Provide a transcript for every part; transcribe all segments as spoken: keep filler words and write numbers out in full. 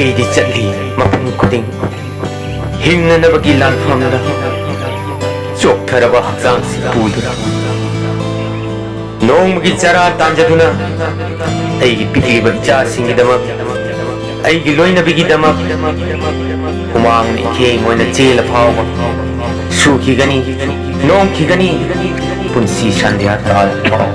ꯑꯩꯗꯤ ꯆꯠꯂꯤ ꯃꯐꯝ ꯈꯨꯗꯤꯡ, ꯍꯤꯡꯅꯅꯕꯒꯤ ꯂꯥꯟꯐꯝꯗ ꯆꯣꯛꯊꯔꯕ ꯍꯛꯆꯥꯡꯁꯤ ꯄꯨꯗꯨꯅ꯫ ꯅꯣꯡꯃꯒꯤ ꯆꯔꯥ ꯇꯥꯟꯖꯗꯨꯅ ꯑꯩꯒꯤ ꯄꯤꯛꯂꯤꯕ ꯏꯆꯥꯁꯤꯡꯒꯤꯗꯃꯛ, ꯑꯩꯒꯤ ꯂꯣꯏꯅꯕꯤꯒꯤꯗꯃꯛ ꯍꯨꯃꯥꯡꯅ ꯏꯈꯦꯡ ꯑꯣꯏꯅ ꯆꯦꯜꯂ ꯐꯥꯎꯕ ꯁꯨꯈꯤꯒꯅꯤ, ꯅꯣꯝꯈꯤꯒꯅꯤ, ꯄꯨꯟꯁꯤ ꯁꯟꯙ꯭ꯌꯥ ꯇꯥꯜꯂ ꯐꯥꯎꯕ꯫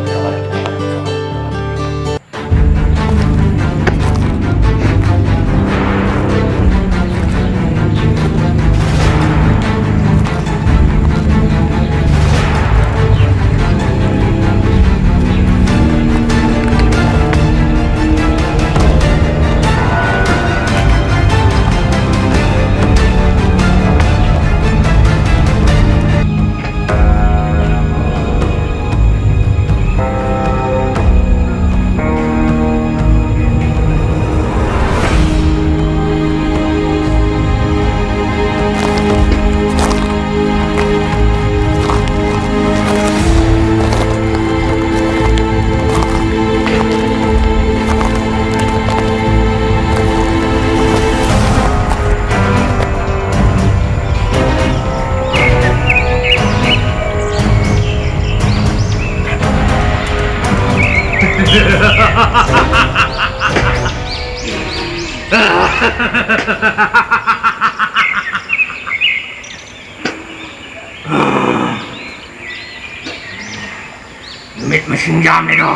ꯅꯨꯃꯤꯠ ꯃꯁꯤꯡ ꯌꯥꯝꯂꯦꯗꯣ,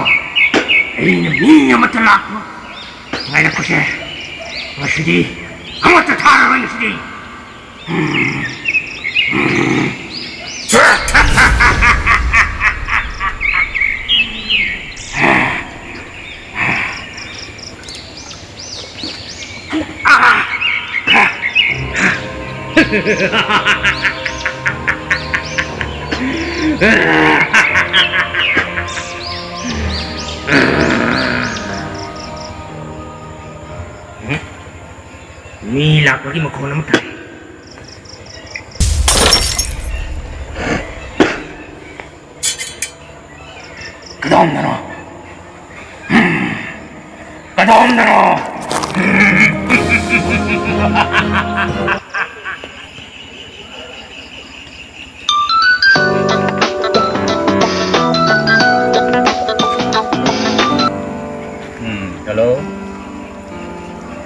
ꯑꯩꯅ ꯃꯤ ꯑꯃꯠꯇ ꯂꯥꯛꯄ ꯉꯥꯏꯔꯛꯄꯁꯦ꯫ ꯉꯁꯤꯗꯤ ꯑꯃꯠꯇ ꯊꯥꯔꯔꯣꯏ ꯉꯁꯤꯗꯤ꯫ ꯃꯤ ꯂꯥꯛꯄꯒꯤ ꯃꯈꯣꯟ ꯑꯃ ꯇꯥꯏ꯫ ꯀꯗꯣꯝꯗꯅꯣ? ꯀꯗꯣꯝꯗꯅꯣ? ꯎꯝ, hello꯫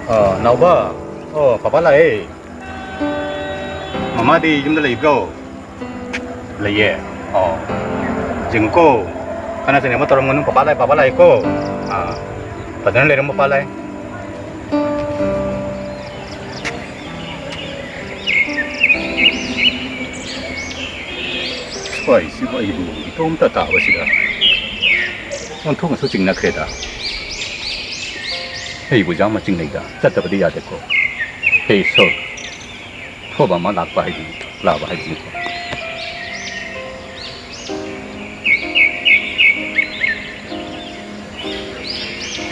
ꯑ, ꯅꯥꯎꯕ꯫ ꯑꯣ, ꯄꯥꯄꯥ ꯂꯥꯛꯑꯦ꯫ ꯃꯃꯥꯗꯤ ꯌꯨꯝꯗ ꯂꯩꯕ꯭ꯔꯣ? ꯂꯩꯌꯦ꯫ ꯑꯣ꯫ ꯌꯦꯡꯉꯨꯀꯣ꯫ ꯈꯠꯅ ꯆꯩꯅꯕ ꯇꯧꯔꯝꯒꯅꯨ꯫ ꯄꯥꯄꯥ ꯂꯥꯛꯑꯦ, ꯄꯥꯄꯥ ꯂꯥꯛꯑꯦꯀꯣ꯫ ꯑꯥ꯫ ꯐꯖꯅ ꯂꯩꯔꯝꯃꯨ, ꯄꯥꯄꯥ ꯂꯥꯛꯑꯦ꯫ ꯁ꯭ꯋꯥꯏꯁꯤꯕꯨ ꯑꯩꯕꯨ ꯏꯇꯣꯝꯇ ꯇꯥꯕꯁꯤꯗ ꯑꯣꯟꯊꯣꯛꯅꯁꯨ ꯆꯤꯡꯅꯈ꯭ꯔꯦꯗ꯫ ꯑꯩꯕꯨ ꯌꯥꯝꯅ ꯆꯤꯡꯅꯩꯗ꯫ ꯆꯠꯇꯕꯗꯤ ꯌꯥꯗꯦꯀꯣ꯫ ꯍꯦ ꯏꯁꯣꯔ, ꯑꯐꯕ ꯑꯃ ꯂꯥꯛꯄ ꯍꯥꯏꯗꯤ, ꯂꯥꯛꯄ ꯍꯥꯏꯕꯁꯤꯅꯤꯀꯣ꯫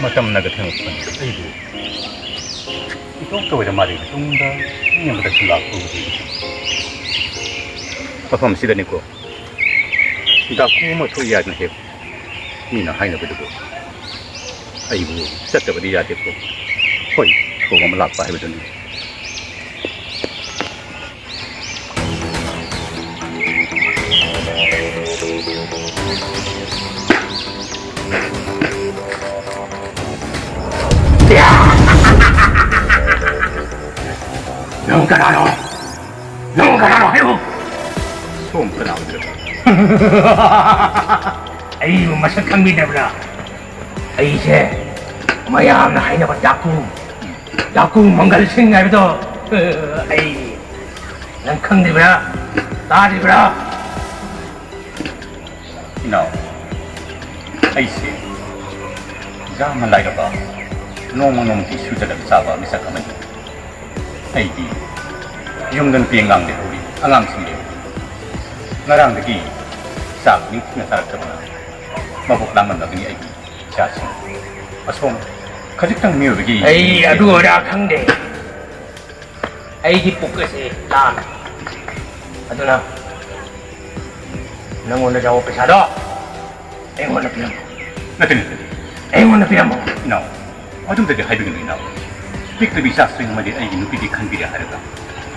ꯃꯇꯝꯅꯒ ꯊꯦꯡꯂꯛꯄꯅꯤ꯫ ꯑꯩꯕꯨ ꯏꯇꯣꯝꯇ ꯑꯣꯏꯔ ꯃꯥꯜꯂꯦ꯫ ꯃꯇꯨꯡꯗ ꯃꯤ ꯑꯃꯗꯁꯨ ꯂꯥꯛꯄ ꯎꯗꯦ꯫ ꯃꯐꯝꯁꯤꯗꯅꯤꯀꯣ ꯗꯥꯀꯨ ꯑꯃ ꯊꯣꯛꯏ ꯍꯥꯏꯅ ꯍꯦꯛ ꯃꯤꯅ ꯍꯥꯏꯅꯕꯗꯨꯕꯨ ꯑꯩꯕꯨ ꯆꯠꯇꯕꯗꯤ ꯌꯥꯗꯦꯀꯣ꯫ ꯍꯣꯏ, ꯊꯧꯕ ꯑꯃ ꯂꯥꯛꯄ ꯍꯥꯏꯕꯗꯨꯅꯤ꯫ ꯅꯪ ꯀꯅꯥꯅꯣ? ꯅꯪ ꯀꯅꯥꯅꯣ ꯍꯥꯏꯌꯨ! ꯁꯣꯝ ꯀꯅꯥ ꯑꯣꯏꯕꯤꯔꯕ? ꯑꯩꯕꯨ ꯃꯁꯛ ꯈꯪꯕꯤꯗꯕ꯭ꯔꯥ? ꯑꯩꯁꯦ ꯃꯌꯥꯝꯅ ꯍꯥꯏꯅꯕ ꯗꯥꯀꯨ, ꯗꯥꯀꯨ ꯃꯪꯒꯜ ꯁꯤꯡ ꯍꯥꯏꯕꯗꯣ꯫ ꯑꯩ ꯅꯪ ꯈꯪꯗ꯭ꯔꯤꯕ꯭ꯔꯥ? ꯇꯥꯗ꯭ꯔꯤꯕ꯭ꯔꯥ? ꯏꯅꯥꯎ, ꯑꯩꯁꯦ ꯌꯥꯝꯅ ꯂꯥꯏꯔꯕ, ꯅꯣꯡꯃ ꯅꯣꯡꯃꯒꯤ ꯁꯨꯖꯜꯂꯒ ꯆꯥꯕ ꯃꯤꯁꯛ ꯑꯃꯅꯤ꯫ ꯑꯩꯗꯤ ꯌꯨꯝꯗ ꯅꯨꯄꯤ ꯑꯉꯥꯡ ꯂꯩꯍꯧꯔꯤ, ꯑꯉꯥꯡꯁꯤꯡ ꯂꯩꯍꯧꯔꯤ꯫ ꯉꯔꯥꯡꯗꯒꯤ ꯆꯥꯛ ꯅꯤꯡꯊꯤꯅ ꯆꯥꯔꯛꯇꯕꯅ ꯃꯕꯨꯛ ꯂꯥꯝꯃꯟꯕꯒꯤꯅꯤ ꯑꯩꯒꯤ ꯏꯆꯥꯁꯤꯡ꯫ ꯑꯁꯣꯝ ꯈꯖꯤꯛꯇꯪ ꯃꯤꯑꯣꯏꯕꯒꯤ ꯑꯩ ꯑꯗꯨ ꯑꯗꯥ ꯈꯪꯗꯦ꯫ ꯑꯩꯒꯤ ꯄꯨꯛ ꯑꯁꯤ ꯂꯥꯝꯃꯤ꯫ ꯑꯗꯨꯅ ꯅꯪꯉꯣꯟꯗ ꯌꯥꯎꯕ ꯄꯩꯁꯥꯗꯣ ꯑꯩꯉꯣꯟꯗ ꯄꯤꯔꯝꯃꯣ꯫ ꯅꯠꯇꯦ, ꯅꯠꯇꯦ꯫ ꯑꯩꯉꯣꯟꯗ ꯄꯤꯔꯝꯃꯣ꯫ ꯏꯅꯥꯎ, ꯑꯗꯨꯝꯇꯗꯤ ꯍꯥꯏꯕꯤꯒꯅꯨ, ꯏꯅꯥꯎ꯫ ꯄꯤꯛꯇꯕꯤ ꯏꯆꯥꯁꯤꯡ ꯑꯃꯗꯤ ꯑꯩꯒꯤ ꯅꯨꯄꯤꯗꯤ ꯈꯟꯕꯤꯔꯦ ꯍꯥꯏꯔꯒ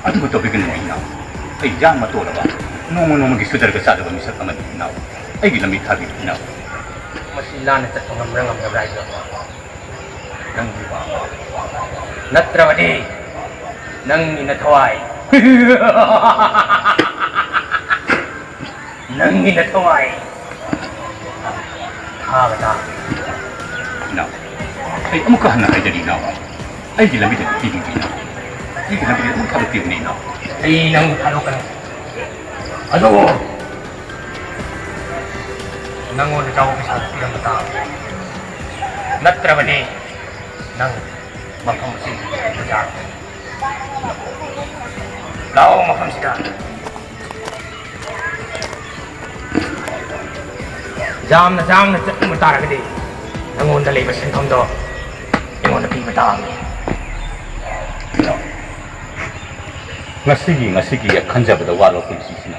ꯑꯗꯨꯕꯨ ꯇꯧꯕꯤꯒꯅꯨ ꯏꯅꯥꯎ꯫ ꯑꯩ ꯌꯥꯝꯅ ꯇꯣꯜꯂꯕ, ꯅꯣꯡꯃ ꯅꯣꯡꯃꯒꯤ ꯁꯨꯗꯔꯒ ꯆꯥꯗꯕ ꯃꯤꯁꯛ ꯑꯃꯅꯤ ꯏꯅꯥꯎ꯫ ꯑꯩꯒꯤ ꯂꯝꯕꯤ ꯊꯥꯕꯤꯌꯨ ꯏꯅꯥꯎ꯫ ꯃꯁꯤ ꯂꯥꯟꯅ ꯆꯠꯄ ꯉꯝꯕ꯭ꯔꯥ ꯉꯝꯗꯕ꯭ꯔꯥ ꯍꯥꯏꯕꯗꯣ ꯅꯪꯒꯤ ꯄꯥꯝꯕ ꯅꯠꯇ꯭ꯔꯕꯗꯤ ꯅꯪꯒꯤ ꯅꯊꯋꯥꯏ꯫ ꯅꯪꯒꯤ ꯅꯊꯋꯥꯏ ꯊꯥꯕ ꯇꯥꯕꯅꯤ꯫ ꯏꯅꯥꯎ, ꯑꯩ ꯑꯃꯨꯛꯀ ꯍꯟꯅ ꯍꯥꯏꯖꯔꯤ ꯏꯅꯥꯎ, ꯑꯩꯒꯤ ꯂꯝꯕꯤꯗ ꯄꯤꯕꯤꯕ ꯏꯅꯥꯎ, ꯑꯩꯒꯤ ꯂꯝꯕꯤꯗ ꯑꯗꯨꯝ ꯊꯥꯗꯣꯛꯄꯤꯕꯅꯤ ꯏꯅꯥꯎ꯫ ꯑꯩ ꯅꯪꯕꯨ ꯊꯥꯗꯣꯛꯀꯅꯤ꯫ ꯑꯗꯨꯕꯨ ꯅꯪꯉꯣꯟꯗ ꯆꯥꯎꯕ ꯄꯩꯁꯥ ꯄꯤꯔꯝꯕ ꯇꯥꯕꯅꯤ꯫ ꯅꯠꯇ꯭ꯔꯕꯗꯤ ꯅꯪ ꯃꯐꯝ ꯑꯁꯤꯗꯒꯤ ꯂꯥꯛꯑꯣ ꯃꯐꯝꯁꯤꯗ꯫ ꯌꯥꯝꯅ ꯌꯥꯡꯅ ꯆꯠꯅꯤꯡꯕ ꯇꯥꯔꯒꯗꯤ ꯅꯪꯉꯣꯟꯗ ꯂꯩꯕ ꯁꯦꯟꯐꯝꯗꯣ ꯑꯩꯉꯣꯟꯗ ꯄꯤꯕ ꯇꯥꯕꯅꯤ꯫ ꯉꯁꯤꯒꯤ, ꯉꯁꯤꯒꯤ ꯈꯟꯖꯕꯗ ꯋꯥꯠꯂꯕ ꯄꯨꯟꯁꯤꯁꯤꯅ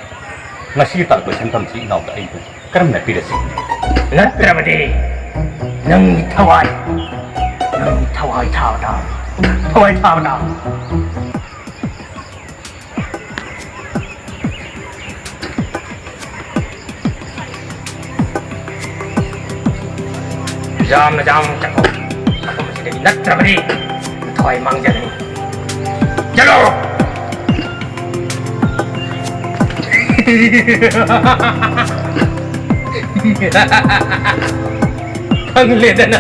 ꯉꯁꯤꯒꯤ ꯇꯥꯔꯛꯄ ꯁꯦꯟꯐꯝꯁꯤ ꯏꯅꯥꯎꯗ ꯑꯩꯕꯨ ꯀꯔꯝꯅ ꯄꯤꯔꯁꯤ? ꯅꯠꯇ꯭ꯔꯕꯗꯤ ꯅꯪꯒꯤ ꯊꯋꯥꯏ, ꯅꯪꯒꯤ ꯊꯋꯥꯏ ꯊꯥꯕ ꯇꯥꯕꯅꯤ꯫ ꯊꯋꯥꯏ ꯊꯥꯕ ꯇꯥꯕꯅꯤ꯫ ꯌꯥꯝꯅ ꯌꯥꯝꯅ ꯆꯠꯂꯣ꯫ ꯃꯐꯝ ꯑꯁꯤꯗꯒꯤ ꯅꯠꯇ꯭ꯔꯕꯗꯤ ꯊꯋꯥꯏ ꯃꯥꯡꯖꯒꯅꯤ꯫ ꯆꯠꯂꯣ! ꯈꯪꯂꯦꯗꯅ꯫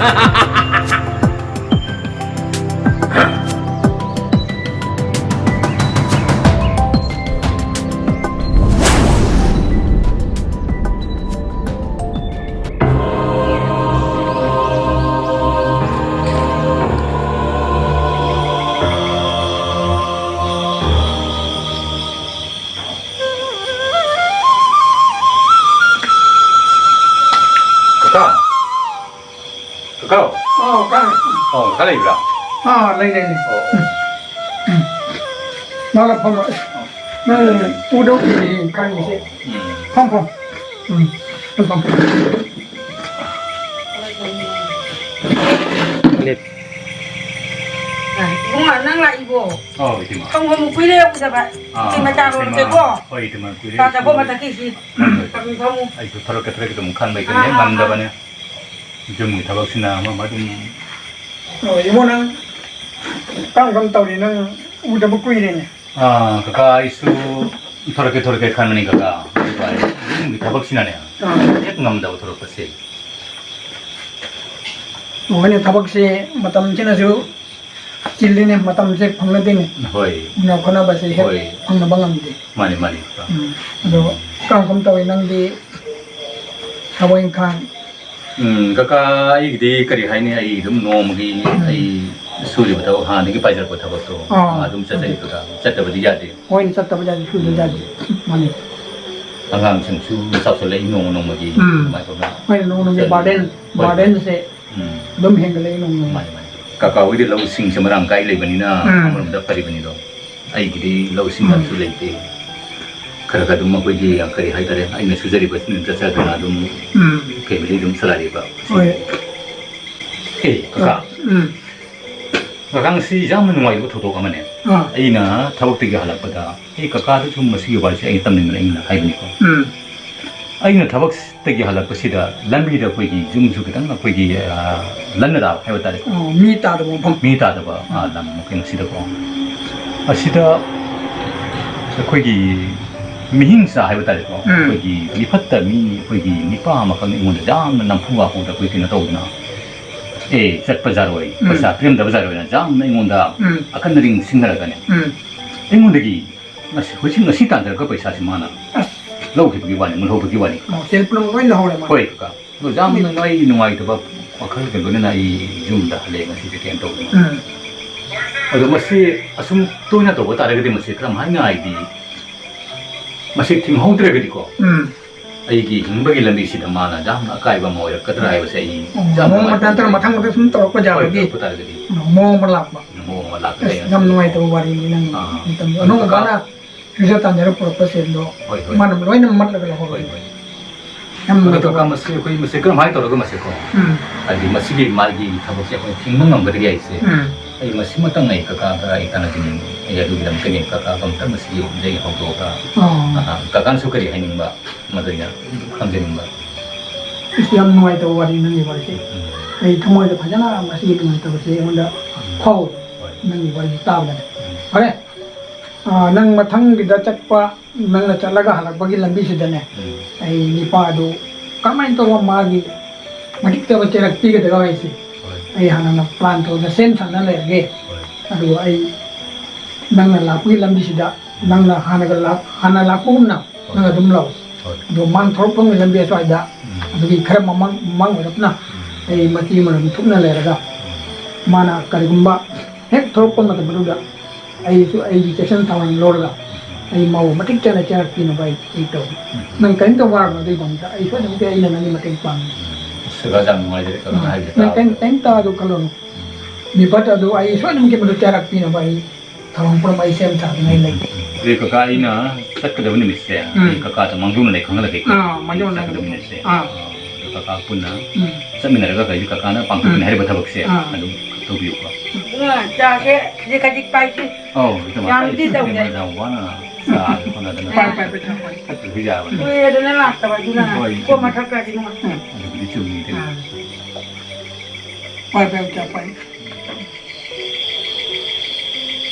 ꯀꯀꯥ꯫ ꯀꯀꯥ꯫ ꯑꯥꯎ, ꯇꯥꯏ꯫ ꯑꯣ, ꯀꯀꯥ ꯂꯩꯕ꯭ꯔꯥ? ꯑꯥ, ꯂꯩ, ꯂꯩ, ꯂꯩ꯫ ꯑꯣ, ꯑꯣ꯫ ꯎꯝ꯫ ꯎꯝ꯫ ꯂꯥꯛꯂꯣ, ꯐꯝꯂꯣ꯫ ꯅꯪ ꯎꯗꯧ ꯀꯨꯏꯔꯦ ꯈꯪꯉꯤꯁꯦ꯫ ꯎꯝ꯫ ꯐꯝ, ꯐꯝ꯫ ꯎꯝ꯫ ꯐꯝ, ꯐꯝ꯫ ꯂꯦꯞ꯫ ꯑꯥ, ꯏꯕꯨꯡꯉꯣ, ꯅꯪ ꯂꯥꯛꯏꯕꯣ? ꯑꯧ, ꯏꯇꯩꯃ꯫ ꯐꯝ, ꯐꯝ, ꯀꯨꯏꯔꯦ ꯎꯗꯕ꯫ ꯑꯥ, ꯏꯇꯩꯃ, ꯆꯥ ꯂꯣꯟꯁꯦꯀꯣ꯫ ꯍꯣꯏ, ꯏꯇꯩꯃ, ꯀꯨꯏꯔꯦ꯫ ꯆꯥ ꯆꯥꯐꯝ ꯃꯊꯛꯀꯤꯁꯤ꯫ ꯍꯣꯏ, ꯍꯣꯏ꯫ ꯐꯝ, ꯐꯝꯃꯨ꯫ ꯑꯩꯁꯨ ꯊꯣꯔꯛꯀꯦ, ꯊꯣꯔꯛꯀꯦ ꯑꯗꯨꯝ ꯈꯟꯕ, ꯏꯇꯩꯃ, ꯑꯥ, ꯑꯥ, ꯑꯥ꯫ ꯉꯝꯗꯕꯅꯦ꯫ ꯌꯨꯝꯒꯤ ꯊꯕꯛꯁꯤꯅ ꯑꯃ ꯑꯃ ꯑꯗꯨꯝ꯫ ꯑꯣ, ꯏꯕꯨꯡꯉꯣ, ꯅꯪ ꯀꯔꯝ ꯀꯔꯝ ꯇꯧꯔꯤ? ꯅꯪ ꯎꯗꯕ ꯀꯨꯏꯔꯦꯅꯦ꯫ ꯑꯥ, ꯀꯀꯥ, ꯑꯩꯁꯨ ꯊꯣꯔꯛꯀꯦ, ꯊꯣꯔꯛꯀꯦ ꯈꯟꯕꯅꯤ, ꯀꯀꯥ꯫ ꯑꯗꯨꯒ ꯑꯩ ꯌꯨꯝꯒꯤ ꯊꯕꯛꯁꯤꯅꯅꯦ, ꯑꯥ꯫ ꯍꯦꯛ ꯉꯝꯗꯕ ꯊꯣꯔꯛꯄꯁꯦ꯫ ꯍꯣꯏꯅꯦ, ꯊꯕꯛꯁꯦ ꯃꯇꯝꯁꯤꯅꯁꯨ ꯆꯤꯜꯂꯤꯅꯦ, ꯃꯇꯝꯁꯦ ꯐꯪꯅꯗꯦꯅꯦ꯫ ꯍꯣꯏ꯫ ꯎꯅ ꯈꯣꯠꯅꯕꯁꯦ ꯍꯦꯛ ꯍꯣꯏ꯫ ꯐꯪꯅꯕ ꯉꯝꯗꯦ꯫ ꯃꯥꯅꯤ, ꯃꯥꯅꯤ, ꯀꯀꯥ꯫ ꯎꯝ, ꯑꯗꯣ ꯀꯔꯝ ꯀꯔꯝ ꯇꯧꯔꯤ ꯅꯪꯗꯤ ꯊꯕꯛ ꯏꯪꯈꯥꯡ? ꯎꯝ, ꯀꯀꯥ, ꯑꯩꯒꯤꯗꯤ ꯀꯔꯤ ꯍꯥꯏꯅꯤ, ꯑꯩ ꯑꯗꯨꯝ ꯅꯣꯡꯃꯒꯤ ꯎꯝ꯫ ꯑꯩ ꯁꯨꯔꯤꯕ ꯊꯕꯛ, ꯍꯥꯟꯅꯗꯒꯤ ꯄꯥꯏꯖꯔꯛꯄ ꯊꯕꯛꯇꯣ ꯑꯥ꯫ ꯑꯗꯨꯝ ꯆꯠꯆꯔꯤꯕꯗꯣ, ꯆꯠꯇꯕꯗꯤ ꯌꯥꯗꯦ꯫ ꯍꯣꯏꯅꯦ, ꯆꯠꯇꯕ ꯌꯥꯗꯦ, ꯁꯨꯗꯕ ꯎꯝ꯫ ꯌꯥꯗꯦ꯫ ꯃꯥꯅꯤ꯫ ꯑꯉꯥꯡꯁꯤꯡꯁꯨ ꯆꯥꯎꯁꯜꯂꯛꯏ ꯅꯣꯡꯃ ꯅꯣꯡꯃꯒꯤ, ꯎꯝ꯫ ꯑꯗꯨꯃꯥꯏꯅ ꯇꯧꯗꯅ ꯍꯣꯏꯅꯦ, ꯅꯣꯡꯃ ꯅꯣꯡꯃꯒꯤ ꯆꯠꯂꯤ꯫ ꯕꯥꯔꯗꯦꯟ, ꯍꯣꯏ, ꯍꯣꯏ꯫ ꯕꯥꯔꯗꯦꯟꯁꯦ ꯎꯝ꯫ ꯑꯗꯨꯝ ꯍꯦꯟꯒꯠꯂꯛꯏ ꯅꯣꯡꯃ ꯅꯣꯡꯃꯒꯤ꯫ ꯃꯥꯅꯤ, ꯃꯥꯅꯤ꯫ ꯀꯀꯥ ꯍꯣꯏꯗꯤ ꯂꯧꯁꯤꯡꯁꯦ ꯃꯔꯥꯡ ꯀꯥꯏ ꯂꯩꯕꯅꯤꯅ ꯎꯝ꯫ ꯑꯃꯔꯣꯝꯗ ꯐꯔꯤꯕꯅꯤꯗꯣ꯫ ꯑꯩꯒꯤꯗꯤ ꯂꯧꯁꯤꯡ ꯎꯝ꯫ ꯑꯝꯇ ꯂꯩꯇꯦ꯫ ꯈꯔ ꯈꯔ ꯑꯗꯨꯝ ꯑꯩꯈꯣꯏꯒꯤ ꯀꯔꯤ ꯍꯥꯏꯇꯥꯔꯦ, ꯑꯩꯅ ꯁꯨꯖꯔꯤꯕ ꯑꯗꯨꯝ ꯆꯠꯆꯗꯅ ꯑꯗꯨꯝ ꯎꯝ꯫ ꯐꯦꯃꯤꯂꯤ ꯑꯗꯨꯝ ꯆꯂꯥꯏꯔꯤꯕ꯫ ꯍꯣꯏ꯫ ꯑꯦ, ꯀꯀꯥ꯫ ꯎꯝ꯫ ꯀꯀꯥ, ꯉꯁꯤ ꯌꯥꯝꯅ ꯅꯨꯡꯉꯥꯏꯕ ꯊꯧꯗꯣꯛ ꯑꯃꯅꯦ꯫ ꯑꯥ꯫ ꯑꯩꯅ ꯊꯕꯛꯇꯒꯤ ꯍꯜꯂꯛꯄꯗ, ꯑꯦ, ꯀꯀꯥꯗ ꯁꯨꯝ ꯃꯁꯤꯒꯤ ꯋꯥꯔꯤꯁꯦ ꯑꯩꯅ ꯇꯝꯅꯤꯡꯗꯅ ꯑꯩꯅ ꯍꯥꯏꯕꯅꯤꯀꯣ꯫ ꯎꯝ꯫ ꯑꯩꯅ ꯊꯕꯛꯇꯒꯤ ꯍꯜꯂꯛꯄꯁꯤꯗ ꯂꯝꯕꯤꯗ ꯑꯩꯈꯣꯏꯒꯤ ꯌꯨꯝꯁꯨ ꯈꯤꯇꯪ ꯑꯩꯈꯣꯏꯒꯤ, ꯑ, ꯂꯟꯅ ꯇꯥꯕ ꯍꯥꯏꯕ ꯇꯥꯔꯦꯀꯣ꯫ ꯑꯣ, ꯃꯤ ꯇꯥꯗꯕ ꯃꯐꯝ꯫ ꯃꯤ ꯇꯥꯗꯕ, ꯑ, ꯎꯝ꯫ ꯂꯝ ꯑꯩꯈꯣꯏ ꯃꯁꯤꯗꯀꯣ꯫ ꯑꯁꯤꯗ ꯑꯩꯈꯣꯏꯒꯤ ꯃꯤꯍꯤꯡꯁꯥ ꯍꯥꯏꯕ ꯇꯥꯔꯦꯀꯣ꯫ ꯎꯝ꯫ ꯑꯩꯈꯣꯏꯒꯤ ꯃꯤꯐꯠꯇ ꯃꯤ, ꯑꯩꯈꯣꯏꯒꯤ ꯅꯤꯄꯥ ꯑꯃꯈꯛꯅ ꯑꯩꯉꯣꯟꯗ ꯌꯥꯝꯅ ꯅꯝꯐꯨ ꯍꯥꯐꯨꯗ ꯑꯩꯈꯣꯏ ꯀꯩꯅꯣ ꯇꯧꯗꯅ, "ꯑꯦ, ꯆꯠꯄ ꯌꯥꯔꯣꯏ, ꯎꯝ꯫ ꯄꯩꯁꯥ ꯄꯤꯔꯝꯗꯕ ꯌꯥꯔꯣꯏꯅ" ꯌꯥꯝꯅ ꯑꯩꯉꯣꯟꯗ ꯎꯝ꯫ ꯑꯀꯟ ꯑꯔꯤꯡ ꯁꯤꯡꯅꯔꯒꯅꯦ꯫ ꯎꯝ꯫ ꯑꯩꯉꯣꯟꯗꯒꯤ ꯉꯁꯤ, ꯍꯧꯖꯤꯛ ꯉꯁꯤ ꯇꯥꯟꯖꯔꯛꯄ ꯄꯩꯁꯥꯁꯤ ꯃꯥꯅ ꯑꯁ꯫ ꯂꯧꯈꯤꯕꯒꯤ ꯋꯥꯅꯤ, ꯃꯨꯜꯍꯧꯕꯒꯤ ꯋꯥꯅꯤ꯫ ꯑꯣ, ꯁꯦꯜ ꯄꯨꯝꯅꯃꯛ ꯂꯣꯏ ꯂꯧꯍꯧꯔꯦ ꯃꯥꯅ? ꯍꯣꯏ, ꯀꯀꯥ꯫ ꯑꯗꯣ ꯌꯥꯝꯅ ꯎꯝ꯫ ꯑꯩ ꯅꯨꯡꯉꯥꯏꯇꯕ ꯋꯥꯈꯜꯒ ꯂꯣꯏꯅꯅ ꯑꯩ ꯌꯨꯝꯗ ꯍꯜꯂꯛꯑꯦ ꯉꯁꯤꯁꯦ, ꯀꯩꯅꯣ ꯇꯧꯗꯅ꯫ ꯎꯝ꯫ ꯑꯗꯣ ꯃꯁꯤ ꯑꯁꯨꯝ ꯇꯣꯏꯅ ꯇꯧꯕ ꯇꯥꯔꯒꯗꯤ ꯃꯁꯤ ꯀꯔꯝ ꯍꯥꯏꯅ ꯍꯥꯏꯗꯤ ꯃꯁꯤ ꯊꯤꯡꯍꯧꯗ꯭ꯔꯒꯗꯤꯀꯣ, ꯎꯝ꯫ ꯑꯩꯒꯤ ꯍꯤꯡꯕꯒꯤ ꯂꯝꯕꯤꯁꯤꯗ ꯃꯥꯅ ꯌꯥꯝꯅ ꯑꯀꯥꯏꯕ ꯑꯃ ꯑꯣꯏꯔꯛꯀꯗ꯭ꯔꯥ ꯍꯥꯏꯕꯁꯦ ꯑꯩ ꯎꯝ, ꯌꯥꯝ ꯃꯑꯣꯡ ꯅꯨꯡꯉꯥꯏꯇꯕ ꯃꯇꯥꯟ ꯇꯧꯔ ꯃꯊꯪ ꯃꯊꯪ ꯁꯨꯝ ꯇꯧꯔꯛꯄ ꯍꯣꯏ, ꯌꯥꯕꯒꯤ ꯇꯧꯔꯛꯄ ꯇꯥꯔꯒꯗꯤ ꯃꯑꯣꯡ ꯑꯃ ꯂꯥꯛꯄ꯫ ꯃꯑꯣꯡ ꯑꯃ ꯂꯥꯛꯀꯅꯤ ꯑꯁ, ꯍꯥꯏꯅ ꯌꯥꯝ ꯈꯜꯂꯤ꯫ ꯅꯨꯡꯉꯥꯏꯇꯕ ꯋꯥꯔꯤꯅꯤ ꯅꯪ ꯑꯥ꯫ ꯅꯪ ꯇꯝꯃꯤ꯫ ꯑꯗꯨ ꯑꯅꯧꯕ ꯀꯀꯥ ꯃꯥꯅ ꯁꯨꯖ ꯇꯥꯟꯖꯔ ꯄꯨꯔꯛꯄ ꯁꯦꯜꯗꯣ ꯍꯣꯏ, ꯍꯣꯏ꯫ ꯃꯥꯅ ꯂꯣꯏꯅ ꯃꯠꯂꯒ ꯂꯧꯍꯧꯔꯦ꯫ ꯍꯣꯏ, ꯍꯣꯏ꯫ ꯌꯥꯝ ꯑꯗꯣ ꯅꯨꯡꯉꯥꯏꯇꯕ꯫ ꯀꯀꯥ, ꯃꯁꯤ ꯑꯩꯈꯣꯏ ꯃꯁꯤ ꯀꯔꯝꯍꯥꯏꯅ ꯇꯧꯔꯒ ꯃꯁꯤꯀꯣ? ꯎꯝ꯫ ꯍꯥꯏꯗꯤ ꯃꯁꯤꯒꯤ ꯃꯥꯒꯤ ꯊꯕꯛꯁꯦ ꯑꯩꯈꯣꯏ ꯊꯤꯡꯕ ꯉꯝꯒꯗꯒꯦ ꯍꯥꯏꯁꯦ? ꯎꯝ꯫ ꯑꯩ ꯃꯁꯤꯃꯇꯪ ꯑꯩ ꯀꯀꯥꯒ ꯑꯩ ꯇꯥꯟꯅꯖꯅꯤꯡꯉꯤ꯫ ꯑꯩ ꯑꯗꯨꯒꯤꯗꯃꯛꯇꯅꯤ ꯀꯀꯥꯒ ꯑꯝꯇ ꯃꯁꯤꯒꯤ ꯋꯥꯐꯝꯁꯦ ꯑꯩ ꯍꯧꯗꯣꯛꯑꯒ, ꯑꯥ꯫ ꯑꯥ, ꯀꯀꯥꯅꯁꯨ ꯀꯔꯤ ꯍꯥꯏꯅꯤꯡꯕ, ꯃꯗꯨ ꯑꯩꯅ ꯈꯪꯖꯅꯤꯡꯕ꯫ ꯑꯁ, ꯌꯥꯝ ꯅꯨꯡꯉꯥꯏꯇꯕ ꯋꯥꯔꯤ ꯅꯪꯒꯤ ꯋꯥꯔꯤꯁꯦ꯫ ꯎꯝ꯫ ꯑꯩ ꯊꯃꯣꯏꯗ ꯐꯖꯅ ꯃꯁꯤꯒꯤ ꯅꯨꯡꯉꯥꯏꯇꯕꯁꯦ ꯑꯩꯉꯣꯟꯗ ꯎꯝ꯫ ꯐꯥꯎꯋꯦ꯫ ꯍꯣꯏ꯫ ꯅꯪꯒꯤ ꯋꯥꯔꯤ ꯇꯥꯕꯗꯅꯦ꯫ ꯎꯝ꯫ ꯐꯔꯦ꯫ ꯑꯥ, ꯅꯪ ꯃꯊꯪꯒꯤꯗ ꯆꯠꯄ, ꯅꯪꯅ ꯆꯠꯂꯒ ꯍꯜꯂꯛꯄꯒꯤ ꯂꯝꯕꯤꯁꯤꯗꯅꯦ, ꯎꯝ꯫ ꯑꯩ ꯅꯤꯄꯥꯗꯨ ꯀꯔꯝꯍꯥꯏꯅ ꯇꯧꯔꯒ ꯃꯥꯒꯤ ꯃꯇꯤꯛ ꯆꯥꯕ ꯆꯩꯔꯥꯛ ꯄꯤꯒꯗꯒ ꯍꯥꯏꯁꯦ ꯍꯣꯏ꯫ ꯑꯩ ꯍꯥꯟꯅ plan ꯇꯧꯔꯒ ꯁꯦꯝ ꯁꯥꯟꯅ ꯂꯩꯔꯒꯦ꯫ ꯍꯣꯏ꯫ ꯑꯗꯨꯒ ꯑꯩ ꯅꯪꯅ ꯂꯥꯛꯄꯒꯤ ꯂꯝꯕꯤꯁꯤꯗ ꯅꯪꯅ ꯍꯥꯟꯅꯒ ꯂꯥꯛ-, ꯍꯥꯟꯅ ꯂꯥꯛꯄꯒꯨꯝꯅ ꯍꯣꯏ꯫ ꯅꯪ ꯑꯗꯨꯝ ꯂꯥꯛꯑꯣ꯫ ꯍꯣꯏ꯫ ꯑꯗꯣ ꯃꯥꯅ ꯊꯣꯛꯂꯛꯄꯒꯤ ꯂꯝꯕꯤ ꯑꯁ꯭ꯋꯥꯏꯗ ꯎꯝ꯫ ꯑꯗꯨꯒꯤ ꯈꯔ ꯃꯃꯥꯡ, ꯃꯃꯥꯡ ꯑꯣꯏꯔꯞꯅ ꯎꯝ꯫ ꯑꯩ ꯃꯇꯦꯛ ꯑꯃ ꯑꯗꯨꯝ ꯊꯨꯞꯅ ꯂꯩꯔꯒ ꯎꯝ꯫ ꯃꯥꯅ ꯀꯔꯤꯒꯨꯝꯕ ꯍꯦꯛ ꯊꯣꯛꯂꯛꯄ ꯃꯇꯝ ꯑꯗꯨꯗ ꯑꯩꯁꯨ ꯑꯩꯒꯤ ꯆꯦꯛꯁꯤꯟ ꯊꯧꯔꯥꯡ ꯂꯧꯔꯒ ꯎꯝ꯫ ꯑꯩ ꯃꯥꯕꯨ ꯃꯇꯤꯛ ꯆꯥꯅ ꯆꯩꯔꯥꯛ ꯄꯤꯅꯕ ꯑꯩ, ꯑꯩ ꯇꯧꯒꯦ꯫ ꯎꯝ꯫ ꯅꯪ ꯀꯔꯤꯝꯇ ꯋꯥꯔꯨꯅꯨ ꯑꯗꯨꯒꯤꯗꯃꯛꯇ꯫ ꯑꯩ ꯁꯣꯏꯗꯅꯃꯛꯀꯤ ꯑꯩꯅ ꯅꯪꯒꯤ ꯃꯇꯦꯡ ꯄꯥꯡꯒꯦ꯫ ꯎꯝ꯫ ꯑꯁ, ꯀꯀꯥꯁꯦ ꯌꯥꯝ ꯅꯨꯡꯉꯥꯏꯖꯔꯦ, ꯀꯀꯥꯅ ꯎꯝ꯫ ꯍꯥꯏꯕꯁꯦ ꯅꯪ ꯀꯔꯤꯝ, ꯇꯥꯕꯗ꯫ ꯀꯔꯤꯝꯇ ꯑꯗꯨ ꯈꯜꯂꯨꯅꯨ꯫ ꯎꯝ꯫ ꯃꯤꯐꯠꯇ ꯑꯗꯨ ꯑꯩ ꯁꯣꯏꯗꯅꯃꯛꯀꯤ ꯃꯗꯨ ꯆꯩꯔꯥꯛ ꯄꯤꯅꯕ ꯑꯩ ꯊꯧꯔꯥꯡ ꯄꯨꯝꯅꯃꯛ ꯑꯩ ꯁꯦꯝ ꯁꯥꯗꯨꯅ ꯑꯩ ꯂꯩ꯫ ꯑꯗꯨꯗꯤ ꯀꯀꯥ ꯑꯩꯅ ꯆꯠꯀꯗꯕ ꯅꯨꯃꯤꯠꯁꯦ, ꯎꯝ꯫ ꯀꯀꯥꯗ ꯃꯥꯡꯖꯧꯅꯅ ꯑꯩ ꯈꯪꯍꯜꯂꯒꯦꯀꯣ꯫ ꯑꯥ, ꯃꯥꯡꯖꯧꯅꯅ ꯆꯠꯀꯗꯕ ꯅꯨꯃꯤꯠꯁꯦ꯫ ꯑꯥ꯫ ꯑꯥ, ꯑꯗꯣ ꯀꯀꯥ ꯄꯨꯟꯅ ꯎꯝ꯫ ꯆꯠꯃꯤꯟꯅꯔꯒ ꯀꯩꯁꯨ ꯀꯀꯥꯅ ꯄꯥꯡꯊꯣꯛꯀꯅꯤ ꯎꯝ꯫ ꯍꯥꯏꯔꯤꯕ ꯊꯕꯛꯁꯦ ꯑꯥ꯫ ꯑꯗꯨꯝ ꯇꯧꯕꯤꯌꯨꯀꯣ꯫ ꯑꯗꯨꯅ ꯆꯥꯁꯦ ꯈꯖꯤꯛ ꯈꯖꯤꯛ ꯄꯥꯏꯁꯤ꯫ ꯑꯧ, ꯏꯇꯩꯃ, ꯌꯥꯝꯗꯤ ꯑꯩ ꯇꯧꯗꯦ꯫ ꯌꯥꯝ ꯋꯥꯅ ꯆꯥꯁꯦ ꯍꯣꯠꯅꯗꯅ ꯄꯥꯏ, ꯄꯥꯏ, ꯄꯥꯏ, ꯄꯥꯏ꯫ ꯊꯛꯇ꯭ꯔꯁꯨ ꯌꯥꯕꯅꯤ꯫ ꯀꯨꯏꯔꯦꯗꯅ ꯂꯥꯛꯇꯕ ꯑꯗꯨꯅ ꯍꯣꯏ, ꯀꯣꯝꯃ ꯏꯇꯩꯃ꯫ ꯊꯛꯈ꯭ꯔꯗꯤ ꯅꯨꯡꯉꯥꯏ꯫ ꯎꯝ꯫ ꯑꯗꯨꯕꯨꯗꯤ ꯆꯨꯝꯃꯤ, ꯏꯇꯩꯃ꯫ ꯑꯥ꯫ ꯄꯥꯏ, ꯄꯥꯏ, ꯆꯥ ꯄꯥꯏ꯫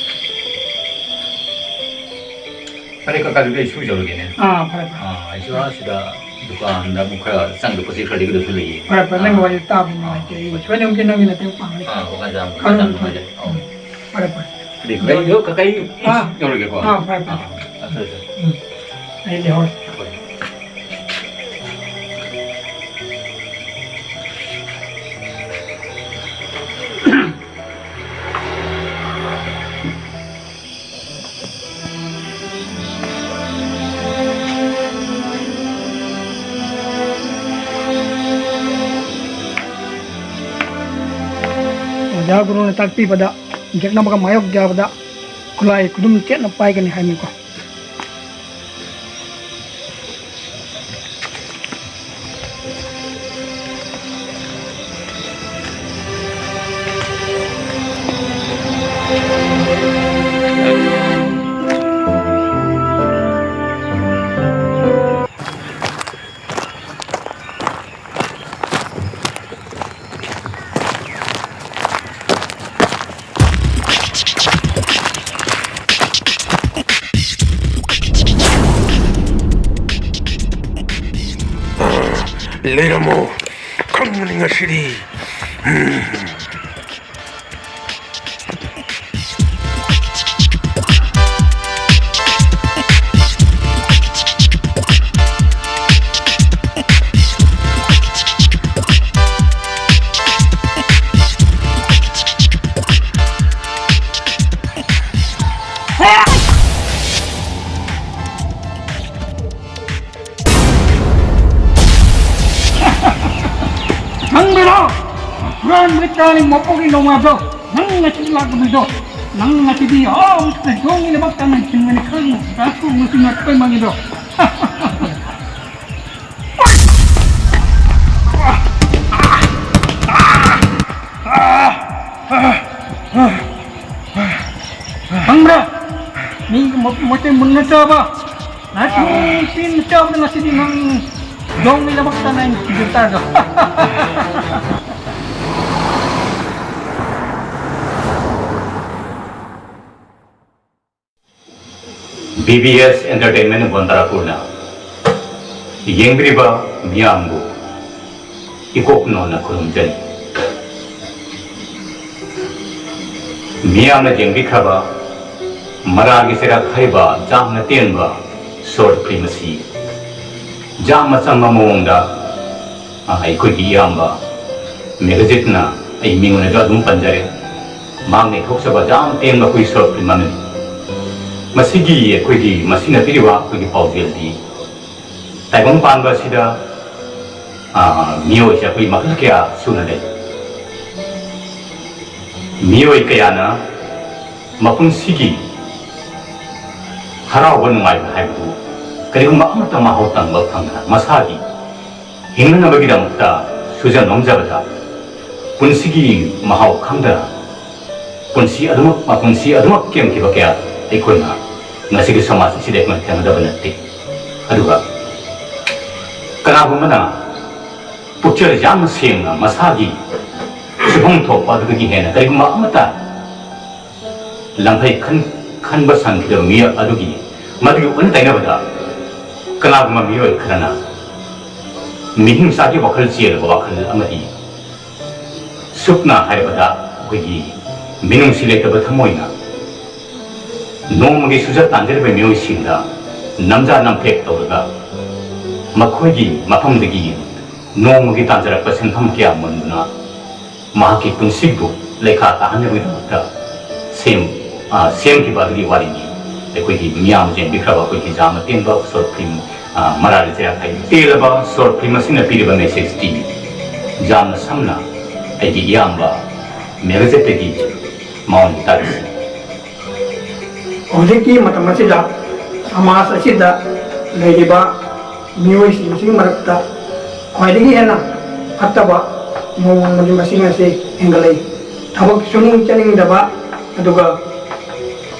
ꯐꯔꯦ, ꯀꯀꯥ, ꯑꯗꯨꯗꯤ ꯑꯩ ꯁꯨꯖꯔꯨꯒꯦꯅꯦ꯫ ꯑꯥ, ꯐꯔꯦ, ꯐꯔꯦ꯫ ꯑꯥ, ꯑꯩꯁꯨ ꯑꯥ ꯁꯤꯗ ꯗꯨꯀꯥꯟꯗ ꯑꯃꯨꯛ ꯈꯔ ꯆꯪꯗ ꯄꯣꯠ ꯆꯩ ꯈꯔ ꯂꯩꯒꯗꯕꯁꯨ ꯂꯩꯌꯦ꯫ ꯐꯔꯦ, ꯐꯔꯦ, ꯅꯪꯒꯤ ꯑꯥ꯫ ꯋꯥꯔꯤ ꯇꯥꯕ ꯑꯥ꯫ ꯅꯨꯡꯉꯥꯏꯇꯦ꯫ ꯑꯩ ꯁꯣꯏꯗꯅꯃꯛꯀꯤ ꯅꯪꯒꯤ ꯃꯇꯦꯡ ꯄꯥꯡꯒꯅꯤ꯫ ꯑꯥ, ꯀꯀꯥ, ꯌꯥꯝ, ꯈꯪꯉꯦ, ꯌꯥꯝ ꯈꯪꯉꯦ꯫ ꯅꯨꯡꯉꯥꯏꯖꯔꯦ꯫ ꯑꯧ꯫ ꯎꯝ, ꯐꯔꯦ, ꯐꯔꯦ꯫ ꯑꯗꯨꯗꯤ ꯀꯀꯥ, ꯑꯩ, ꯑꯥ꯫ ꯌꯧꯔꯒꯦꯀꯣ꯫ ꯑꯥ, ꯐꯔꯦ, ꯐꯔꯦ꯫ ꯑꯥ, ꯑꯥ, ꯐꯔꯦ, ꯐꯔꯦ꯫ ꯎꯝ꯫ ꯑꯩ ꯂꯩꯍꯧꯔꯦ꯫ ꯍꯣꯏ꯫ ꯑꯣꯖꯥ ꯒꯨꯔꯨꯅ ꯇꯥꯛꯄꯤꯕꯗ, ꯌꯦꯛꯅꯕꯒ ꯃꯥꯌꯣꯛ ꯌꯥꯕꯗ ꯈꯨꯠꯂꯥꯏ ꯈꯨꯗꯨꯝ ꯆꯦꯠꯅ ꯄꯥꯏꯒꯅꯤ ꯍꯥꯏꯕꯅꯤꯀꯣ꯫ ꯂꯩꯔꯝꯃꯣ, ꯈꯪꯕꯅꯤ ꯉꯁꯤꯗꯤ꯫ ꯅꯪꯗꯨꯔꯣ? ꯍꯨꯔꯥꯟꯕꯒꯤ ꯇꯥꯅꯤ ꯃꯄꯨꯒꯤ ꯅꯣꯡꯃꯗꯣ꯫ ꯅꯪ ꯉꯁꯤ ꯂꯥꯛꯄꯗꯣ꯫ ꯅꯪ ꯉꯁꯤꯗꯤ ꯑꯥ ꯃꯊꯛꯇ ꯌꯣꯡꯒꯤꯗꯃꯛꯇ ꯅꯪ ꯊꯤꯟꯒꯅꯤ ꯈꯪꯉꯨ꯫ ꯉꯁꯤ ꯉꯥꯛꯇ ꯃꯥꯡꯉꯤꯗꯣ꯫ ꯈꯪꯕ꯭ꯔꯥ? ꯃꯤ ꯃ-, ꯃꯩꯇꯩ ꯃꯨꯟꯅ ꯆꯥꯕ꯫ ꯅꯥꯄꯤ ꯄꯤꯟ ꯆꯥꯕꯗ ꯉꯁꯤꯗꯤ ꯅꯪ ꯌꯣꯡꯒꯤꯗꯃꯛꯇ ꯅꯪ ꯊꯤꯟꯖꯤꯟ ꯇꯥꯔꯒ꯫ ꯕꯤ ꯕꯤ ꯑꯦꯁ ꯑꯦꯟꯇꯔꯇꯦꯟꯃꯦꯟ ꯕꯣꯟꯇꯥꯔꯥꯄꯨꯔꯅ ꯌꯦꯡꯕꯤꯔꯤꯕ ꯃꯤꯌꯥꯝꯕꯨ ꯏꯀꯣꯛ ꯅꯣꯟꯅ ꯈꯨꯔꯨꯝꯖꯔꯤ꯫ ꯃꯤꯌꯥꯝꯅ ꯌꯦꯡꯕꯤꯈ꯭ꯔꯕ ꯃꯔꯥꯜꯒꯤ ꯆꯩꯔꯥꯛ ꯍꯥꯏꯔꯤꯕ ꯌꯥꯝꯅ ꯇꯦꯟꯕ ꯁꯣꯔꯠ ꯐꯤꯂꯝ ꯑꯁꯤ ꯌꯥꯝꯅ ꯆꯝꯕ ꯃꯑꯣꯡꯗ, ꯑ, ꯑꯩꯈꯣꯏꯒꯤ ꯏꯌꯥꯝꯕ ꯃꯦꯘꯖꯤꯠꯅ ꯑꯩ ꯃꯤꯉꯣꯟꯗꯁꯨ ꯑꯗꯨꯝ ꯄꯟꯖꯔꯦ꯫ ꯃꯍꯥꯛꯅ ꯏꯊꯣꯛꯆꯕ ꯌꯥꯝ ꯇꯦꯟꯕ ꯑꯩꯈꯣꯏ ꯁꯣꯔꯠ ꯐꯤꯂꯝ ꯑꯃꯅꯤ꯫ ꯃꯁꯤꯒꯤ ꯑꯩꯈꯣꯏꯒꯤ ꯃꯁꯤꯅ ꯄꯤꯔꯤꯕ ꯑꯩꯈꯣꯏꯒꯤ ꯄꯥꯎꯖꯦꯜꯗꯤ ꯇꯥꯏꯕꯪ ꯄꯥꯟꯕ ꯑꯁꯤꯗ, ꯑ, ꯃꯤꯑꯣꯏꯁꯦ ꯑꯩꯈꯣꯏ ꯃꯈꯜ ꯀꯌꯥ ꯁꯨꯅ ꯂꯩ꯫ ꯃꯤꯑꯣꯏ ꯀꯌꯥꯅ ꯃꯄꯨꯟꯁꯤꯒꯤ ꯍꯔꯥꯎꯕ ꯅꯨꯡꯉꯥꯏꯕ ꯍꯥꯏꯕꯗꯨ ꯀꯔꯤꯒꯨꯝꯕ ꯑꯃꯠꯇ ꯃꯍꯥꯎ ꯇꯪꯕ ꯐꯪꯗꯅ ꯃꯁꯥꯒꯤ ꯍꯤꯡꯅꯅꯕꯒꯤꯗꯃꯛꯇ ꯁꯨꯖ ꯅꯣꯝꯖꯕꯗ ꯄꯨꯟꯁꯤꯒꯤ ꯃꯍꯥꯎ ꯈꯪꯗꯅ ꯄꯨꯟꯁꯤ ꯑꯗꯨꯃꯛ, ꯃꯄꯨꯟꯁꯤ ꯑꯗꯨꯃꯛ ꯀꯦꯝꯈꯤꯕ ꯀꯌꯥ ꯑꯩꯈꯣꯏꯅ ꯉꯁꯤꯒꯤ ꯁꯃꯥꯖ ꯑꯁꯤꯗ ꯑꯩꯈꯣꯏꯅ ꯊꯦꯡꯅꯗꯕ ꯅꯠꯇꯦ꯫ ꯑꯗꯨꯒ ꯀꯅꯥꯒꯨꯝꯕꯅ ꯄꯨꯛꯆꯦꯜ ꯌꯥꯝꯅ ꯁꯦꯡꯅ ꯃꯁꯥꯒꯤ ꯁꯨꯐꯝ ꯊꯣꯛꯄ ꯑꯗꯨꯗꯒꯤ ꯍꯦꯟꯅ ꯀꯔꯤꯒꯨꯝꯕ ꯑꯃꯠꯇ ꯂꯝꯐꯩ ꯈꯟ-, ꯈꯟꯕ ꯁꯪꯈꯤꯗꯕ ꯃꯤꯑꯣꯏ ꯑꯗꯨꯒꯤ, ꯃꯗꯨꯒꯤ ꯑꯣꯟꯅ ꯇꯩꯅꯕꯗ ꯀꯅꯥꯒꯨꯝꯕ ꯃꯤꯑꯣꯏ ꯈꯔꯅ ꯃꯤꯅꯨꯡꯁꯥꯒꯤ ꯋꯥꯈꯜ ꯆꯦꯜꯂꯕ ꯋꯥꯈꯜ ꯑꯃꯗꯤ ꯁꯨꯞꯅ ꯍꯥꯏꯔꯕꯗ ꯑꯩꯈꯣꯏꯒꯤ ꯃꯤꯅꯨꯡꯁꯤ ꯂꯩꯇꯕ ꯊꯃꯣꯏꯅ ꯅꯣꯡꯃꯒꯤ ꯁꯨꯖꯠ ꯇꯥꯟꯖꯔꯤꯕ ꯃꯤꯑꯣꯏꯁꯤꯡꯗ ꯅꯝꯖꯥ ꯅꯝꯊꯦꯛ ꯇꯧꯔꯒ ꯃꯈꯣꯏꯒꯤ ꯃꯐꯝꯗꯒꯤ ꯅꯣꯡꯃꯒꯤ ꯇꯥꯟꯖꯔꯛꯄ ꯁꯦꯟꯐꯝ ꯀꯌꯥ ꯃꯨꯟꯗꯨꯅ ꯃꯍꯥꯛꯀꯤ ꯄꯨꯟꯁꯤꯕꯨ ꯂꯩꯈꯥ ꯇꯥꯍꯟꯅꯕꯒꯤꯗꯃꯛꯇ ꯁꯦꯝ-, ꯑ, ꯁꯦꯝꯈꯤꯕ ꯑꯗꯨꯒꯤ ꯋꯥꯔꯤꯅꯤ꯫ ꯑꯩꯈꯣꯏꯒꯤ ꯃꯤꯌꯥꯝ ꯌꯦꯡꯕꯤꯈ꯭ꯔꯕ ꯑꯩꯈꯣꯏꯒꯤ ꯌꯥꯝꯅ ꯇꯦꯟꯕ short film, ꯑ, ꯃꯔꯥꯜ ꯂꯩꯆꯩꯔꯥꯛ ꯍꯥꯏꯕ ꯇꯦꯜꯂꯕ short film ꯑꯁꯤꯅ ꯄꯤꯔꯤꯕ message ꯇꯤ ꯌꯥꯝꯅ ꯁꯝꯅ ꯑꯩꯒꯤ ꯏꯌꯥꯝꯕ ꯃꯦꯘꯖꯤꯠꯇꯒꯤ ꯃꯉꯣꯟꯗ ꯇꯥꯔꯤꯁꯤ꯫ ꯍꯧꯖꯤꯛꯀꯤ ꯃꯇꯝ ꯑꯁꯤꯗ ꯁꯃꯥꯖ ꯑꯁꯤꯗ ꯂꯩꯔꯤꯕ ꯃꯤꯑꯣꯏꯁꯤꯡꯁꯤꯒꯤ ꯃꯔꯛꯇ ꯈ꯭ꯋꯥꯏꯗꯒꯤ ꯍꯦꯟꯅ ꯐꯠꯇꯕ ꯃꯑꯣꯡ ꯑꯃꯗꯤ ꯃꯁꯤꯡ ꯑꯁꯤ ꯍꯦꯟꯒꯠꯂꯛꯏ꯫ ꯊꯕꯛ ꯁꯨꯅꯤꯡ ꯆꯠꯅꯤꯡꯗꯕ, ꯑꯗꯨꯒ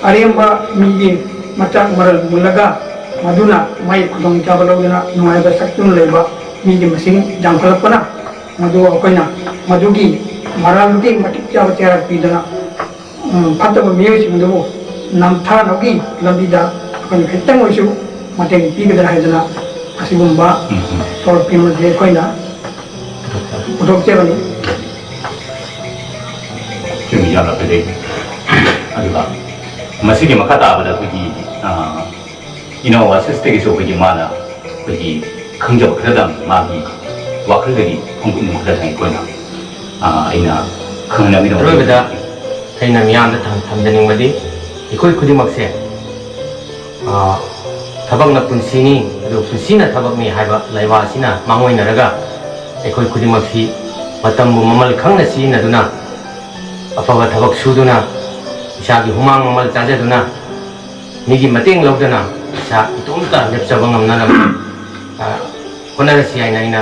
ꯑꯔꯦꯝꯕ ꯃꯤꯒꯤ ꯃꯆꯥꯛ ꯃꯔꯜ ꯃꯨꯜꯂꯒ ꯃꯗꯨꯅ ꯃꯥꯒꯤ ꯈꯨꯗꯣꯡꯆꯥꯕ ꯂꯧꯗꯨꯅ ꯅꯨꯡꯉꯥꯏꯕ ꯁꯛꯇꯨꯅ ꯂꯩꯕ ꯃꯤꯒꯤ ꯃꯁꯤꯡ ꯌꯥꯝꯈꯠꯂꯛꯄꯅ ꯃꯗꯨ ꯑꯩꯈꯣꯏꯅ ꯃꯗꯨꯒꯤ ꯃꯔꯥꯜꯗꯨꯒꯤ ꯃꯇꯤꯛ ꯆꯥꯕ ꯆꯩꯔꯥꯛ ꯄꯤꯗꯨꯅ, ꯎꯝ, ꯐꯠꯇꯕ ꯃꯤꯑꯣꯏꯁꯤꯡ ꯑꯗꯨꯕꯨ ꯅꯝꯊꯅꯕꯒꯤ ꯂꯝꯕꯤꯗ ꯑꯩꯈꯣꯏꯅ ꯈꯤꯇꯪ ꯑꯣꯏꯁꯨ ꯃꯇꯦꯡ ꯄꯤꯒꯗ꯭ꯔꯥ ꯍꯥꯏꯗꯅ ꯑꯁꯤꯒꯨꯝꯕ ꯎꯝ, ꯎꯝ꯫ Short film ꯑꯁꯤ ꯑꯩꯈꯣꯏꯅ ꯄꯨꯊꯣꯛꯆꯕꯅꯤ꯫ ꯆꯨꯝꯃꯤ, ꯌꯥꯝꯅ ꯐꯖꯩ꯫ ꯑꯗꯨꯒ ꯃꯁꯤꯒꯤ ꯃꯈꯥ ꯇꯥꯕꯗ ꯑꯩꯈꯣꯏꯒꯤ, ꯑ, ꯏꯅꯥꯎ ꯑꯥꯁꯤꯁꯇꯒꯤꯁꯨ ꯑꯩꯈꯣꯏꯒꯤ ꯃꯥꯅ ꯑꯩꯈꯣꯏꯒꯤ ꯈꯪꯖꯕ ꯈꯔꯗꯪ, ꯃꯥꯒꯤ ꯋꯥꯈꯜꯗꯒꯤ ꯐꯣꯡꯗꯣꯛꯅꯤꯡꯕ ꯈꯔꯗꯪ ꯑꯩꯈꯣꯏꯅ, ꯑ, ꯑꯩꯅ ꯈꯪꯍꯟꯅꯕꯒꯤꯗꯃꯛꯇ ꯑꯔꯣꯏꯕꯗ ꯑꯩꯅ ꯃꯤꯌꯥꯝꯗ ꯊꯝ-, ꯊꯝꯖꯅꯤꯡꯕꯗꯤ ꯑꯩꯈꯣꯏ ꯈꯨꯗꯤꯡꯃꯛꯁꯦ, ꯑ, ꯊꯕꯛꯅ ꯄꯨꯟꯁꯤꯅꯤ, ꯑꯗꯨꯒ ꯄꯨꯟꯁꯤꯅ ꯊꯕꯛꯅꯤ ꯍꯥꯏꯕ ꯂꯩꯕꯥꯛ ꯑꯁꯤꯅ ꯃꯥꯡꯑꯣꯏꯅꯔꯒ ꯑꯩꯈꯣꯏ ꯈꯨꯗꯤꯡꯃꯛꯁꯤ ꯃꯇꯝꯕꯨ ꯃꯃꯜ ꯈꯪꯅ ꯁꯤꯖꯤꯟꯅꯗꯨꯅ ꯑꯐꯕ ꯊꯕꯛ ꯁꯨꯗꯨꯅ ꯏꯁꯥꯒꯤ ꯍꯨꯃꯥꯡ ꯃꯃꯜ ꯆꯥꯖꯗꯨꯅ ꯃꯤꯒꯤ ꯃꯇꯦꯡ ꯂꯧꯗꯅ ꯏꯁꯥ ꯏꯇꯣꯝꯇ ꯂꯦꯞꯆꯕ ꯉꯝꯅꯅꯕ, ꯑ, ꯍꯣꯠꯅꯔꯁꯤ ꯍꯥꯏꯅ ꯑꯩꯅ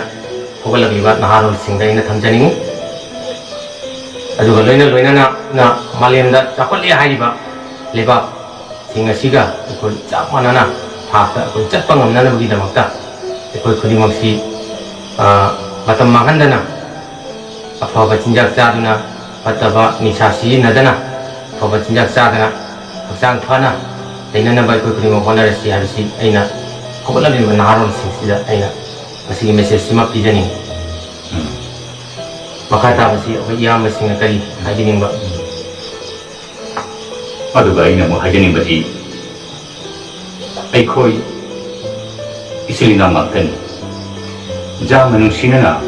ꯍꯧꯒꯠꯂꯛꯂꯤꯕ ꯅꯍꯥꯔꯣꯜꯁꯤꯡꯗ ꯑꯩꯅ ꯊꯝꯖꯅꯤꯡꯏ꯫ ꯑꯗꯨꯒ ꯂꯣꯏꯅ ꯂꯣꯏꯅꯅ ꯃꯥꯂꯦꯝꯗ ꯆꯥꯎꯈꯠꯂꯦ ꯍꯥꯏꯔꯤꯕ ꯂꯩꯕꯥꯛꯁꯤꯡ ꯑꯁꯤꯒ ꯑꯩꯈꯣꯏ ꯆꯞ ꯃꯥꯟꯅꯅ ꯊꯥꯛꯇ ꯑꯩꯈꯣꯏ ꯆꯠꯄ ꯉꯝꯅꯅꯕꯒꯤꯗꯃꯛꯇ ꯑꯩꯈꯣꯏ ꯈꯨꯗꯤꯡꯃꯛꯁꯤ, ꯑ, ꯃꯇꯝ ꯃꯥꯡꯍꯟꯗꯅ ꯑꯐꯕ ꯆꯤꯟꯖꯥꯛ ꯆꯥꯗꯨꯅ, ꯐꯠꯇꯕ ꯅꯤꯁꯥ ꯁꯤꯖꯤꯟꯅꯗꯅ, ꯑꯐꯕ ꯆꯤꯟꯖꯥꯛ ꯆꯥꯗꯅ, ꯍꯛꯆꯥꯡ ꯐꯅ ꯂꯩꯅꯅꯕ ꯑꯩꯈꯣꯏ ꯈꯨꯗꯤꯡꯃꯛ ꯍꯣꯠꯅꯔꯁꯤ ꯍꯥꯏꯕꯁꯤ ꯑꯩꯅ ꯍꯧꯒꯠꯂꯛꯂꯤꯕ ꯅꯍꯥꯔꯣꯜꯁꯤꯡꯁꯤꯗ ꯑꯩꯅ ꯃꯁꯤꯒꯤ ꯃꯦꯁꯦꯖꯁꯤꯃ ꯄꯤꯖꯅꯤꯡꯉꯤ꯫ ꯎꯝ꯫ ꯃꯈꯥ ꯇꯥꯕꯁꯤ ꯑꯩꯈꯣꯏ ꯏꯌꯥꯝꯕꯁꯤꯡꯅ ꯀꯔꯤ ꯍꯥꯏꯕꯤꯅꯤꯡꯕ? ꯑꯗꯨꯒ ꯑꯩꯅ ꯑꯃꯨꯛ ꯍꯥꯏꯖꯅꯤꯡꯕꯗꯤ, ꯑꯩꯈꯣꯏ ꯏꯆꯤꯜ ꯏꯅꯥꯎ ꯉꯥꯛꯇꯅꯤ꯫ ꯌꯥꯝꯅ ꯅꯨꯡꯁꯤꯅꯅ,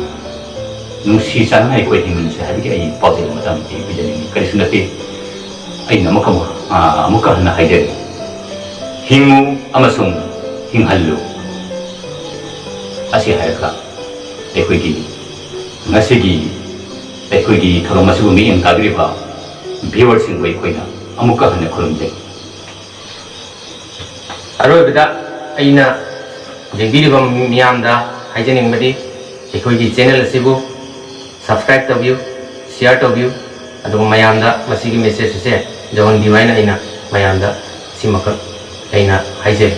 ꯅꯨꯡꯁꯤ ꯆꯥꯟꯅꯅ ꯑꯩꯈꯣꯏ ꯍꯤꯡꯃꯤꯟꯅꯁꯦ ꯍꯥꯏꯕꯒꯤ ꯑꯩ ꯄꯥꯎꯖꯦꯜ ꯑꯃꯇꯪ ꯑꯩ ꯄꯤꯖꯅꯤꯡꯉꯤ꯫ ꯀꯔꯤꯁꯨ ꯅꯠꯇꯦ꯫ ꯑꯩꯅ ꯑꯃꯨꯛꯀ ꯑꯃꯨꯛ, ꯑ, ꯑꯃꯨꯛꯀ ꯍꯟꯅ ꯍꯥꯏꯖꯔꯤ, ꯍꯤꯡꯉꯨ ꯑꯃꯁꯨꯡ ꯍꯤꯡꯍꯜꯂꯨ꯫ ꯑꯁꯤ ꯍꯥꯏꯔꯒ ꯑꯩꯈꯣꯏꯒꯤ ꯉꯁꯤꯒꯤ ꯑꯩꯈꯣꯏꯒꯤ ꯊꯧꯔꯝ ꯑꯁꯤꯕꯨ ꯃꯤꯠꯌꯦꯡ ꯇꯥꯕꯤꯔꯤꯕ viewerꯁꯤꯡꯕꯨ ꯑꯩꯈꯣꯏꯅ ꯑꯃꯨꯛꯀ ꯍꯟꯅ ꯈꯨꯔꯨꯝꯖꯩ꯫ ꯑꯔꯣꯏꯕꯗ ꯑꯩꯅ ꯌꯦꯡꯕꯤꯔꯤꯕ ꯃꯤꯌꯥꯝꯗ ꯍꯥꯏꯖꯅꯤꯡꯕꯗꯤ, ꯑꯩꯈꯣꯏꯒꯤ channel ꯑꯁꯤꯕꯨ subscribe ꯇꯧꯕꯤꯌꯨ, share ꯇꯧꯕꯤꯌꯨ, ꯑꯗꯨꯒ ꯃꯌꯥꯝꯗ ꯃꯁꯤꯒꯤ message ꯑꯁꯦ ꯌꯧꯍꯟꯕꯤꯌꯨ ꯍꯥꯏꯅ ꯑꯩꯅ ꯃꯌꯥꯝꯗ ꯁꯤꯃꯈꯛ ꯑꯩꯅ ꯍꯥꯏꯖꯔꯤ꯫